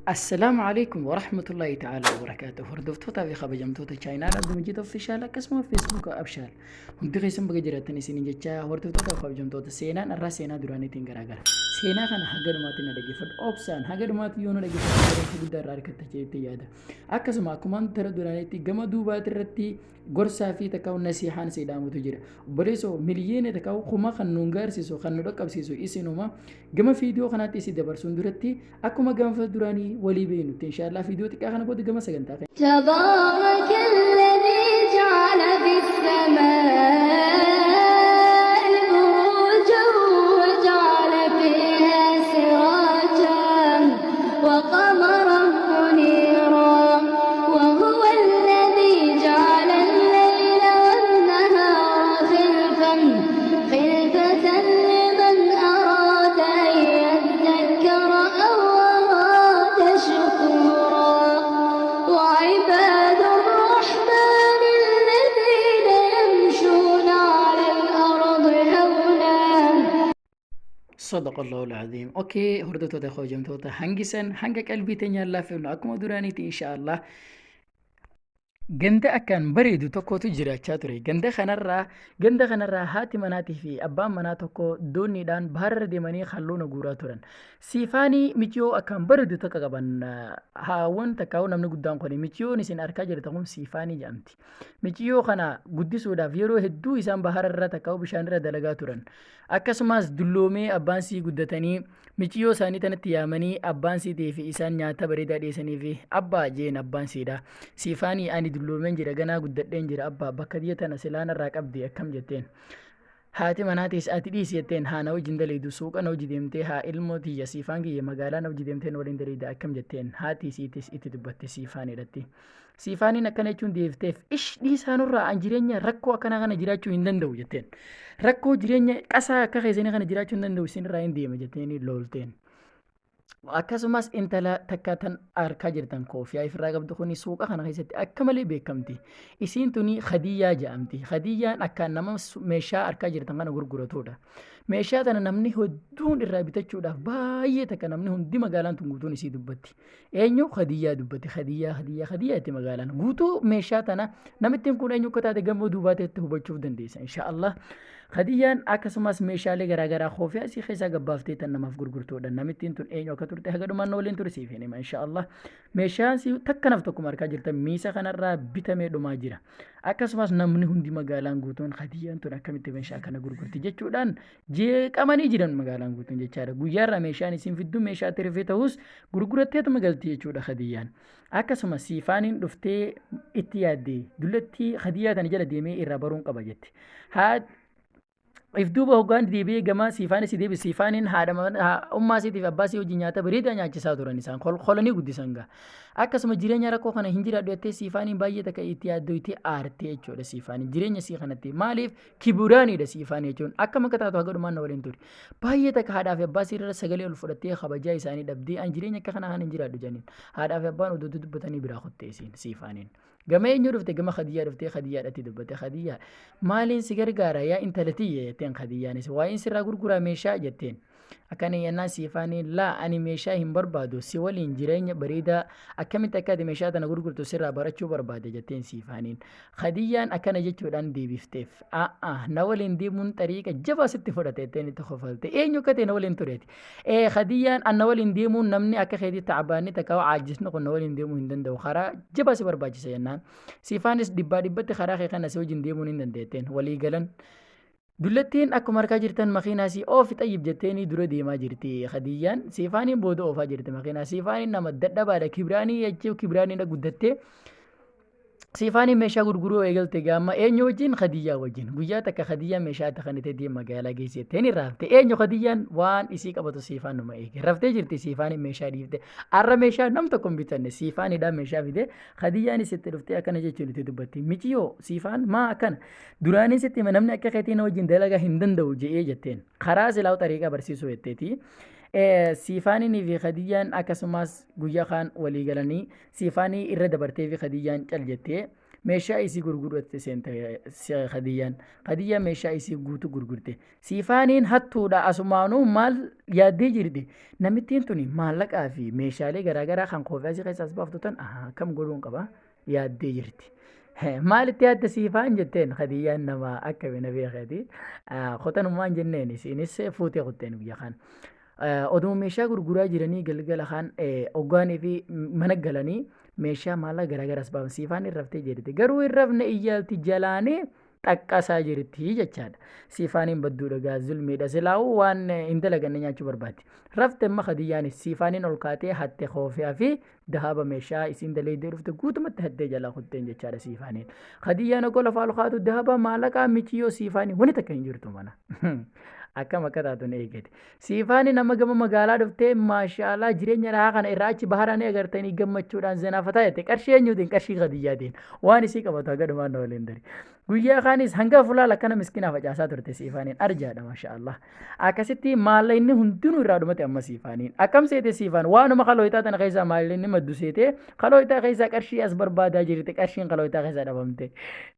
Assalaamu alaikum warahmatullahi ta'ala wabarakaatuh. Hordoftootaa fi kabajamtoota chaayinaal Abdumajid Official akkasuma Facebook Abshaal. Hundi keessan baga jiraattan isiniin jecha hordoftootaa fi kabajamtoota seenaan irraa seenaa duraaniitiin garaagara. Seenaa kana haga dhumaatti na dhaggeeffadhu. Obsaan haga dhumaatti yoo na dhaggeeffadhu barumsa guddaa irraa argatta jettee yaada. Akkasuma akkuma tara duraaniitti gama duubaati irratti gorsaa fi takka nasihaan si dhaamutu jira. Obboleessoo miliyoona takka kuma kan nu gaarsisu kan nu dhaqqabsiisu isinuma gama viidiyoo kanaatti isi dabarsuun duratti akkuma gaafa duraanii walii beeknutti inshaallah viidiyoo xiqqaa kana booda gama sagantaa keenya. تبارك الذي جعل في السماء بروجا وجعل فيها سراجا وقمرا منيرا وهو الذي جعل الليل والنهار خلفا خلفة لمن أراد أن يذكر أو أراد شكورا وعباد الرحمن الذين يمشون على الأرض هونا. صدق الله العظيم. Okay, hordoftoota kabajamtoota hangisan hanga qalbii teenyaan laaffifnu akkuma duraaniiti inshaallah. Ganda akkaan bareedu tokkotu jiraachaa ture. Ganda kanarraa haati manaatii fi abbaan manaa tokko dooniidhaan baharra deemanii halluuna guuraa turan. Siifaanii miciyoo akkaan bareedu tokko qaban. Haawwan takkaa'u namni guddaan kun miciyoon isin argaa jirtan kun siifaanii jedhamti. Miciyoo kana guddisuudhaaf yeroo hedduu isaan bahararra takkaa'u bishaanirra dalagaa turan. Akkasumas dulloomee abbaan sii guddatanii miciyoo isaanii tanatti yaamanii abbaan siitii fi isaan nyaata bareedaa dhiyeessanii fi abbaa jeen abbaan siidha. Siifaanii ani dulloomeen jira, ganaa guddadheen jira, abbaa bakka biyya tana silaan irraa qabdi akkam jetteen. Haati manaatis ati dhiisi jetteen, haa na wajjin daleedu, suuqa na hojii deemtee, haa ilmoo tiyya siifaan kiyya magaalaa na hojii deemtee na waliin daleeda akkam jetteen. Haati isiitis itti dubbatte siifaanidhatti. Siifaaniin akkana jechuun deebifteef, ish dhiisaa nurraa, an jireenya rakkoo akkanaa kana jiraachuu hin danda'u jetteen. Rakkoo jireenya qasaa akka keessanii kana jiraachuu hin danda'u, isinirraa hin deema jetteeni loolteen. Akkasumas intala takka tan harkaa jirtan koofiyaa ifirraa qabdu kuni suuqa kana keessatti akka malee beekamti. Isiin tuni Khadiyyaa jedhamti. Khadiyyaan akka nama meeshaa harkaa jirtan kana gurguratudha. Meeshaa tana namni hedduun irraa bitachuudhaaf baay'ee takka namni hundi magaalaan tun guutuun isii dubbatti. Eenyu? Khadiyyaa dubbatti. Khadiyyaa, Khadiyyaa, Khadiyyaa itti magaalaan. Guutuu meeshaa tana namittiin kun eenyu akka taate gamoo duubaateetti hubachuuf dandeessa. Inshaallah. Khadiyyaan akkasumas meeshaalee garaagaraa koofiyaa isii keessaa gabbaaftee tan namaaf gurgurtuudha. Namittiin tun eenyu akka turte haga dhumaan waliin ture siif hin hima inshaallah. Meeshaan si takka naf tokkuma harkaa jirtan miisa kanarraa bitamee dhumaa jira. Akkasumas namni hundi magaalaan guutuun Khadiyyaan tun akkamitti meeshaa kana gurgurti jechuudhaan jeeqamanii jiran magaalaan guutuun jechaadha. Guyyaarraa meeshaan isin fiddu meeshaa tirfee ta'us gurguratteetuma galti jechuudha Khadiyyaan. Akkasumas siifaaniin dhuftee itti yaadde, dullattii Khadiyyaa tana jala deemee irraa baruun qaba jette. Haa if duuba hoggaan deebi'ee gama siifaanis deebi, siifaaniin haadha ummaa isiitiif abbaa isii wajjin nyaata bareedaa nyaachisaa turan, isaan kolkolanii guddisan gaa. Akkasuma jireenya rakkoo kana hin jiraadhu jettee siifaaniin baay'ee takka itti yaaddoo itti aarte jechuudha siifaaniin jireenya isii kanatti. Maaliif? Kiburaaniidha siifaanii jechuun akkam akka taatu haga dhumaan na waliin ture. Baay'ee takka haadhaa fi abbaa isii irra sagalee ol fudhattee kabajaa isaanii dhabdee, an jireenya akka kanaa kana hin jiraadhu jedhaniin. Haadhaa fi abbaan oduu dubbatanii biraa kutte isiin siifaaniin. Gama eenyu dhufte? Gama Khadiyyaa dhuftee Khadiyyaadhatti dubbatte. Khadiyyaa, maaliin si gargaara yaa intala tiyya jetteen. Khadiyyaanis, waa'een sirraa gurguraa meeshaa jetteen. Akkana jennaan siifaaniin, laa, ani meeshaa hin barbaadu, si waliin jireenya bareedaa akkamitti akka ati meeshaa tana gurgurtu sirraa barachuu barbaade jetteen siifaaniin. Khadiyyaan akkana jechuudhaan deebifteef, a'a, na waliin deemuun xariiqa jabaa sitti fudhate jetteen itti kofalte. Eenyu akka ta'e na waliin tureeti. Ee Khadiyyaan, an na waliin deemuun namni akka keetii ta'abaanni takka caajisni kun na waliin deemuu hin danda'u, karaa jabaa si barbaachisa jennaan. Siifaanis dhibbaa dhibbatti karaa kee kana si wajjin deemuun hin dandeetteen walii galan. Dullattiin akkuma harkaa jirtan makiinaa si oofi xayyib jetteenii dura deemaa jirti Khadiyyaan. Siifaaniin booda oofaa jirti makiinaa. Siifaaniin nama dadhabaadha. Kibraanii jechuu kibraaniidha guddattee. Siifaaniin meeshaa gurguruu eegalte gaama eenyu wajjin? Khadiyyaa wajjin. Guyyaa takka Khadiyyaan meeshaa itti kanitee deema magaalaa geesse jetteen raafte. Eenyu? Khadiyyaan waan isii qabatu siifaan numa eege. Raftee jirti siifaaniin meeshaa dhiifte. Arra meeshaa nam tokko hin bitanne, siifaanidhaan meeshaa fide. Khadiyyaanis itti dhuftee akkana jechuun itti dubbatti. Miciyoo siifaan maa akkana? Duraanis itti hima namni akka keetii na wajjin dalagaa hin danda'u je'ee jetteen. Karaa silaa xariiqaa barsiisuu jetteeti. Siifaanii fi Khadiyyaan akkasumas guyyaa kaan walii galanii siifaanii irra dabartee fi Khadiyyaan cal jettee. Meeshaa isii gurguruutti seente Khadiyyaan. Khadiyyaan meeshaa isii guutuu gurgurte. Siifaaniin hattuudha asumaanuu maal yaaddee jirti? Namittiin tuni maallaqaa fi meeshaalee garaagaraa kan koofii keessa as baaftu tan akkam godhuun qaba yaaddee jirti. Maalitti yaadda siifaan jetteen Khadiyyaan nama akka bina beekati. Qotanummaan jenneen isiinis fuutee qotteen guyyaa kan. Oduma meeshaa gurguraa jiranii galgala kan hoggaanii fi mana galanii meeshaa maallaqa garaagaraa as baafan siifaan hin raftee jirti. Garuu hin rafne iyyaalti jalaanii xaqqasaa jirti jechaadha. Siifaaniin badduudha gaa zulmiidha. Silaa'uu waan hin dalaganne nyaachuu barbaaddi. Rafte amma Khadiyyaanis siifaaniin ol kaatee hatte koofiyaa fi dahaba meeshaa isiin dalaydee dhufte guutumatti hattee jalaa kutteen jechaadha siifaaniin. Khadiyyaan oggoo lafaa ol kaatu dahaba maallaqaa michiyyoo siifaanii wani takka hin jirtu mana. Akkam akka taatu ni eegate. Siifaaniin amma gama magaalaa dhuftee maashaalaa jireenya dhahaa kana irraa achi baharanii agartanii gammachuudhaan zenaafataa jette qarshii eenyuutiin qarshii Khadiyyaatiin waan isii qabatu haga dhumaan na waliin dari. Guyyaa kaanis hanga fulaal akkana miskinaa facaasaa turte siifaaniin arjaadha maashaallah. Akkasitti maallaqni hundinuu irraa dhumate amma siifaaniin. Akkam seete siifaan waanuma kalooyitaa tana keessaa maallaqni maddu seete kalooyitaa keessaa qarshii as barbaadaa jirti qarshiin kalooyitaa keessaa dhabamte.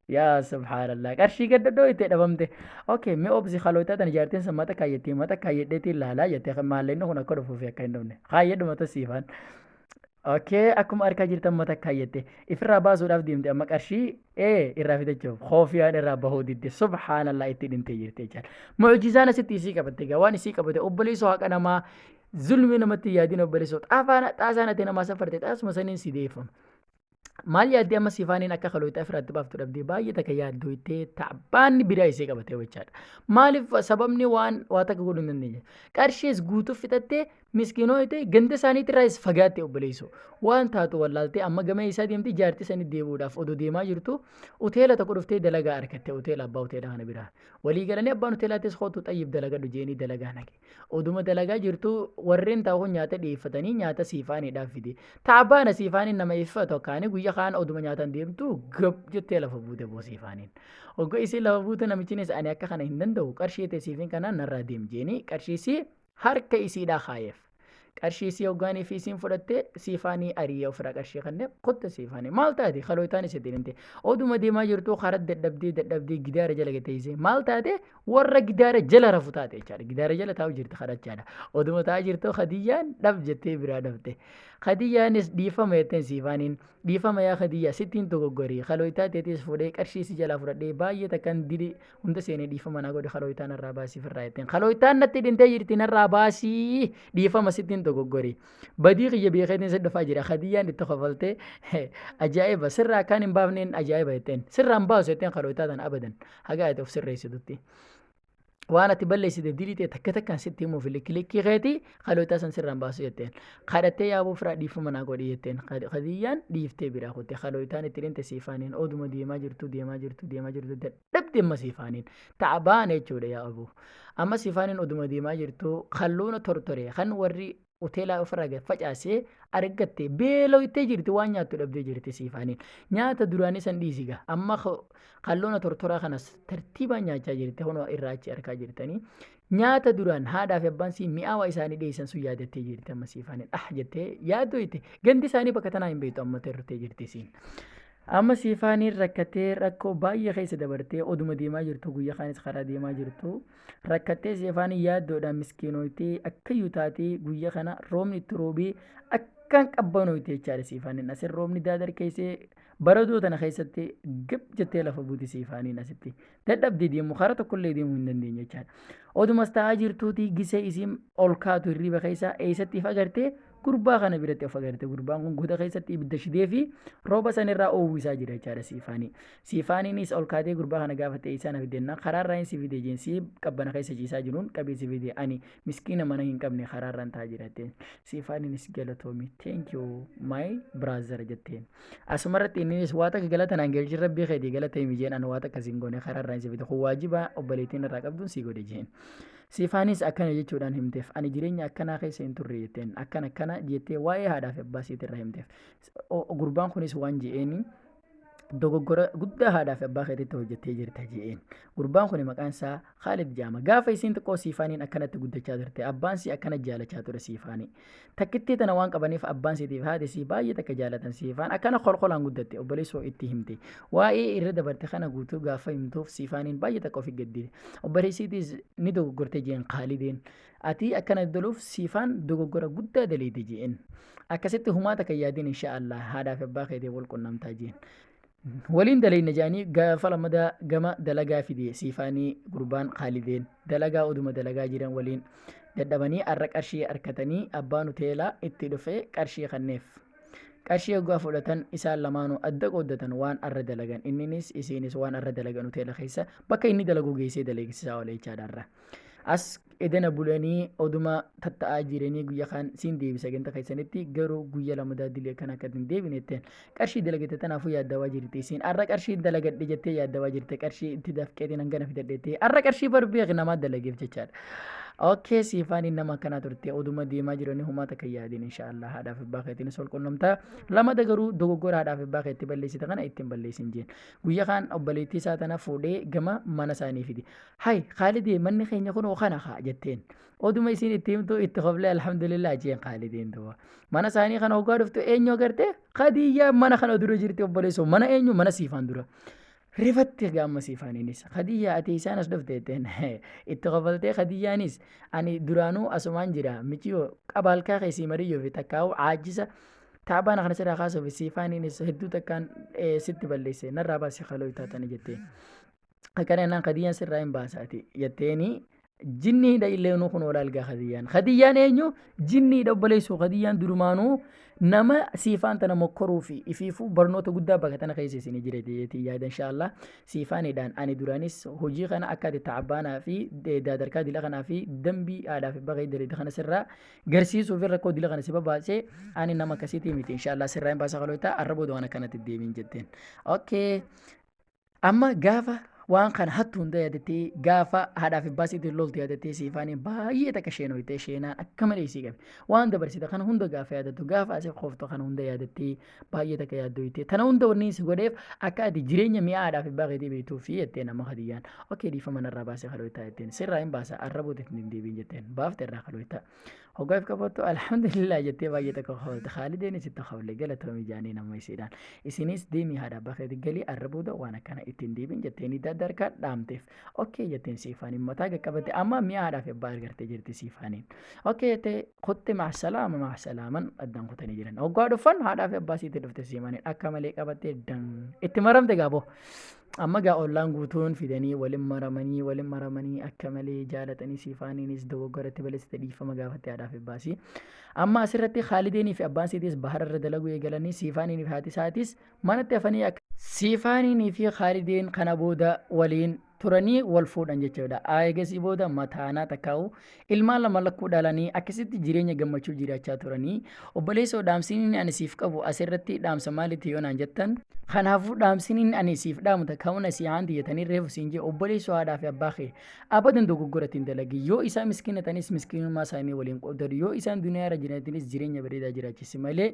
Yaa subhaanallah qarshii gaddadhoo itti dhabamte. Okay mee obsi kalooyitaa tana jaartiin san mata kaayyattii mata kaayyadheetiin laalaa jettee maallaqni kun akka dhufuuf akka hin dhumne. Kaayyadhu mata siifaan. Okay akkuma argaa jirtan mata kaayyatte ifirraa baasuudhaaf deemte amma qarshii irraa fitachuuf koofiyaan irraa bahuu didde subhaanallah itti dhintee jirte jechaadha. Mucjizaan asitti isii qabatte egaa waan isii qabate obboleessoo haqa namaa zulmii namatti yaadin obboleessoo xaasaan ati namaa safarte xaasuma saniin si deeffama. Maal yaaddee amma siifaaniin akka kalooyitaa ifiraatti baaftu dhabdee baay'ee takka yaaddoytee taabbaanni biraa isee qabatee jechaadha. Maaliif sababni waan waa takka godhuu hin dandeenye. Qarshiis guutuu fixattee miskinoo ta'e ganda isaaniitirraas fagaatte obboleessoo. Waan taatu wallaaltee amma gama isaa deemtee jaartii sanii deebi'uudhaaf odoo deemaa jirtu hoteela tokko dhuftee dalagaa argatte hoteela abbaa hoteela kana biraa. Walii galanii abbaan hoteelaattis kootu xayyib dalagadhu jeenii dalagaa naqe. Oduma dalagaa jirtu warreen taa'uun nyaata dhiyeeffatanii nyaata siifaaniidhaaf fide. Taabbaana siifaaniin nama iffatu akkaanii guyyaa kaan oduma nyaatan deemtu gab jettee lafa buute boo siifaaniin. Ogga isiin lafa buute namichinis ani akka kana hin danda'u qarshii ta'e siifiin kanaan narraa deem jeenii qarshii isii harka isiidhaa kaayeef. Qarshii isii hoggaanii fi isiin fudhattee siifaanii ari'ee ofirraa qarshii kanneen kotta siifaanii maal taate kalooyitaan isitti himte oduma deemaa jirtu karaa dadhabdee dadhabdee gidaara jala teessee maal taate warra gidaara jala rafu taate jechaadha gidaara jala taa'u jirti kadhachaadha oduma taa'aa jirtu Khadiyyaan dhab jettee biraa dhabte Khadiyyaanis dhiifama jetteen siifaaniin dhiifama yaa Khadiyyaa sittiin dogoggorii kalooyitaa teetis fuudhee qarshii si jalaa fudhadhee baay'ee takkan didi hunda seenee dhiifama naa godhe kalooyitaa narraa baasii firraa jetteen kalooyitaan natti dhintee jirti narraa baasii dhiifama sittiin dogoggorii badii kiyya beekeetiin si dhufaa jira Khadiyyaan itti kofaltee ajaa'iba sirraa akkaan hin baafneen ajaa'iba jetteen sirraa hin baasu jetteen kalooyitaa tana abadan haga ati of sirreessitutti. Waan ati balleessite dilii ta'e takka takkaan sitti himuuf likkii keetii kalooyitaa san sirraan baasu jetteen kadhattee yaabuu firaa dhiifama naa godhi jetteen Khadiyyaan dhiiftee biraa kutte kalooyitaan itti dhinte siifaaniin oduma deemaa jirtu deemaa jirtu deemaa jirtu dadhabde amma siifaaniin ta'abaan jechuudha yaa abuu amma siifaaniin oduma deemaa jirtu kalluuna tortore kan warri hoteelaa ofirraa gad facaasee argatte beeloytee jirti waan nyaattu dhabdee jirti siifaaniin nyaata duraanii san dhiisiga amma kalloona tortoraa kanas tartiibaan nyaachaa jirti honoo irraa achi argaa jirtanii nyaata duraan haadhaa fi abbaan sii mi'aawaa isaanii dhiyeessan sun yaadattee jirti amma siifaaniin ah jettee yaaddoyte gandi isaanii bakka tanaa hin beektu amma terrutee jirti isiin. Amma siifaaniin rakkattee rakkoo baay'ee keessa dabartee oduma deemaa jirtu guyyaa kaanis karaa deemaa jirtu rakkattee siifaaniin yaaddoodhaan miskiinoytee akkayyuu taatee guyyaa kana roobni itti roobee akkaan qabbanooyte jechaadha siifaaniin asin roobni daadar keessee baradoo tana keessatti gab jettee lafa buuti siifaaniin asitti dadhabdee deemu karaa tokkollee deemuu hin dandeenye jechaadha. Odumas taa'aa jirtuutii gisee isiin ol kaatu hirriba keessaa eessatti if agartee gurbaa kana biratti of agarte gurbaan kun goda keessatti ibidda shidee fi rooba sanirraa oowwisaa jira jechaadha siifaanii. Siifaaniinis ol kaatee gurbaa kana gaafattee isaan fidennaa karaarraa hin si fide jeensii qabbana keessa ciisaa jiruun qabee si fide ani miskiina mana hin qabne karaarraan taa'aa jira jetteen. Siifaaniinis galatoomi thank you my brother jetteen. Asumarratti inninis waa takka galata naan galchin rabbii keetii galata himi jeen ani waa takka siin goone karaarraa hin si fide kun waajiba obboleettiin irraa qabduun si godhe jeen. Siifaanis akkana jechuudhaan himteef ani jireenya akkanaa keessa hin turre jetteen akkana akkana jettee waa'ee haadhaa fi abbaa isiitirraa himteef. Gurbaan kunis waan je'eeni Dogoggora guddaa haadhaa fi abbaa keetitti hojjettee jirta je'een. Gurbaan kuni maqaan isaa Khaalid jedhama. Gaafa isiin xiqqoo Siifaaniin akkanatti guddachaa turte. Abbaan sii akkana jaalachaa ture Siifaanii. Takkittii tana waan qabaniif abbaan siitii fi haati sii baay'ee takka jaalatan Siifaan akkana kolkolaan guddatte obboleessoo itti himte. Waa'ee irra dabarte kana guutuu gaafa himtuuf Siifaaniin baay'ee takka ofi gaddite. Obboleessiitiis ni dogoggorte jeen Khaalideen. Ati akkana doluuf Siifaan dogoggora guddaa daleeyde je'een. Akkasitti humaa takka hin yaadin insha Allah haadhaa fi abbaa keetiin wal qunnamtaa jeen. Waliin daleeyna je'anii gaafa lammadaa gama dalagaa fide Siifaanii gurbaan Khaalideen. Dalagaa oduma dalagaa jiran waliin dadhabanii arra qarshii arkatanii abbaan hoteelaa itti dhufee qarshii kanneef. Qarshii hoggaa fudhatan isaan lamaanuu adda qooddatan waan arra dalagan. Inninis isiinis waan arra dalagan hoteela keessa bakka inni dalagu geessee daleegsisaa oole jechaadha arra. As edana bulanii oduma tatta'aa jiranii guyya kaan siin deebisa ganda keessanitti garuu guyya lamadaa dilii akkana akka hin deebine jetteen qarshii dalagatte tanaafuu yaaddawaa jirti isiin arra qarshii dalagadhe jettee yaaddawaa jirte qarshii itti dafqeetiin hangana fidadhe jettee arra qarshii bar beek namaa dalageef jechaadha. Okay siifaaniin nama akkanaa turte oduma deemaa jiranii homaa takka hin yaadin inshaallah haadhaaf abbaa keetiinis wal qunnamtaa lamada garuu dogoggora haadhaaf abbaa keetti balleessite kana ittiin balleessin jeen guyya kaan obboleettii isaa tana fuudhee gama mana isaanii fide. Hay Khaalidee manni keenya kunoo kana kaa jetteen. Oduma isiin itti himtu itti koflee alhamdulillah jeen Khaalideen duuba. Mana isaanii kana hoggaa dhuftu eenyu agarte? Khadiyyaa mana kana dura jirti obboleessoo. Mana eenyu? Mana Siifaan dura. Rifatti gaamma Siifaaniinis. Khadiyyaa ati isaan as dhufte jetteen. Itti kofaltee Khadiyyaanis ani duraanuu asumaan jira miciyoo qabaalkaa keessii mariyyoo fi takkaa'u caajjisa taabaana kana sirraa kaasuuf Siifaaniinis hedduu takkaan sitti balleesse narraa baasi kaloo taatani jetteen. Akkana jennaan Khadiyyaan sirraa hin baasaati jetteeni jinniidha illee nu kun olaal gaa Khadiyyaan. Khadiyyaan eenyu? Jinniidha obboleessoo. Khadiyyaan durumaanuu nama siifaan tana mokkoruu fi ifiifuu barnoota guddaa bakka tana keessa isinii jira jeetii yaada inshaallah. Siifaanidhaan ani duraanis hojii kana akka ati ta'abbaanaa fi daadarkaa dila kanaa fi dambii haadhaa fi abbaa kee daleedda kana sirraa garsiisuu fi rakkoo dila kana si babaasee ani nama akkasiitii miti inshaallah sirraa hin baasa kalootaa arra booda waan akkanatti deebiin jetteen. Okay. Amma gaafa waan kana hattu hunda yaadattee gaafa haadhaaf abbaa isiitiin loltu yaadattee siifaaniin baay'ee takka sheenoytee sheenaan akka malee isii qabe. Waan dabarsite kana hunda gaafa yaadattu gaafa asii kooftu kana hunda yaadattee baay'ee takka yaaddoytee tana hunda wanni si godheef akka ati jireenya mi'aa haadhaaf abbaa keetii beektuu fi jetteen amma Hadiyyaan. Okee dhiifama narraa baasee kalooytaa jetteen sirraa hin baasa arra booda ittiin hin deebiin jetteen baafte irraa kalooytaa. Hoggaa if qabattu alhamdulillah jettee baay'ee tokko kofalti. Khaalideenis itti kofle galatoomi jaanii nama isiidhaan. Isinis deemii haadha abbaa keetii galii arra booda waan akkana itti hin deebiin jetteeni daddarkaa dhaamteef. Okkee jetteen siifaaniin mataa qaqqabatte amma mi'a haadhaa fi abbaa argartee jirti siifaaniin. Okkee jettee kutte maasalaama maasalaaman addaan kutanii jiran. Hoggaa dhufan haadhaa fi abbaa siitti dhufte siifaaniin akka malee qabattee dan itti maramte gaaboo. Amma gaa ollaan guutuun fidanii walin maramanii walin maramanii akka malee jaalatanii siifaaniinis dogoggora itti balessite dhiifama gaafatte haadhaa fi abbaasii. Amma asirratti Khaalideenii fi abbaan siitis bahara irra dalaguu eegalanii siifaaniinii fi haati isaatis manatti hafanii akka Siifaaniinii fi Khaalideen kana booda waliin turanii wal fuudhan jechuudha. Eegasii booda mataanaa takkaa'u ilmaan lama lakkuu dhalanii akkasitti jireenya gammachuu jiraachaa turanii. Obboleessoo dhaamsiniin ani siif qabu asirratti dhaamsa maalitti yoo naan jettan? Kanaafuu dhaamsiniin ani siif dhaamu takkaa'u nasihaan tiyyatanii reefu siin jee obboleessoo haadhaa fi abbaa kee abadan dogoggora ittiin dalagi. Yoo isaan miskiina ta'anis miskiinummaa isaanii waliin qooddadhu. Yoo isaan duniyaa irra jiraatanis jireenya bareedaa jiraachisi malee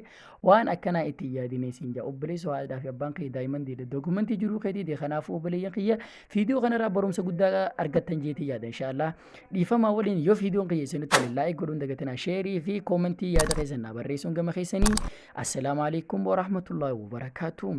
waan akkanaa itti hin yaadinee siin jaa. Obboleessoo haadhaa fi abbaan kee daa'imman diida dokumentii jiruu keetiiti. Kanaafuu obboleeyyan kiyya viidiyoo kanarraa barumsa guddaa argattan jeetii yaada inshaallah. Dhiifamaa waliin yoo viidiyoon kiyya isinitti tole laayik godhuun dagatinaa sheerii fi koomentii yaada keessan naa barreessuun gama keessanii. Assalaamu alaikum warahmatullahi wabarakaatuh.